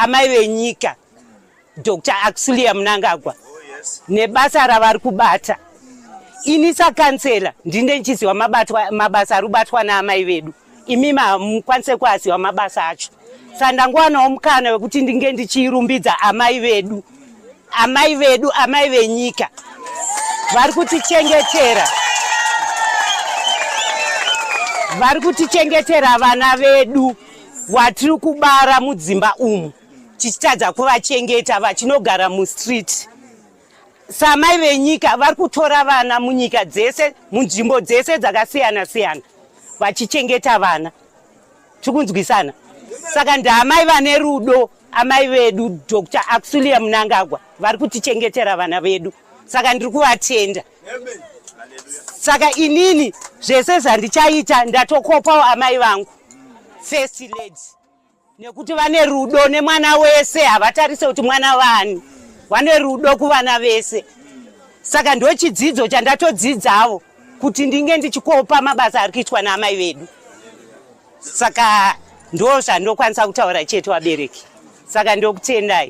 Amai venyika Dr Auxillia Mnangagwa nebasa ravari kubata. Ini sakansela ndine ndichiziva mabasa ari kubatwa naamai vedu, imimi hamukwanise kuaziva mabasa acho. Saka ndangowanawo mukana wekuti ndinge ndichirumbidza amai vedu, amai vedu, amai venyika vari kutichengetera, vari kutichengetera vana vedu watiri kubara mudzimba umu tichitadza kuvachengeta vachinogara mustreet. Samai venyika vari kutora vana munyika dzese, munzvimbo dzese dzakasiyana siyana vachichengeta vana. Tikunzwisana? Saka ndaamai vane rudo, amai vedu Dr Auxillia Mnangagwa vari kutichengetera vana vedu, saka ndiri kuvatenda. Saka inini zvese zvandichaita ndatokopawo amai vangu first lady, nekuti vane rudo nemwana wese, havatarise kuti mwana vani, vane rudo kuvana vese. Saka ndochidzidzo chandatodzidzawo kuti ndinge ndichikopa mabasa ari kuitwa naamai vedu. Saka ndo zvandokwanisa kutaura chete, vabereki, saka ndokutendai.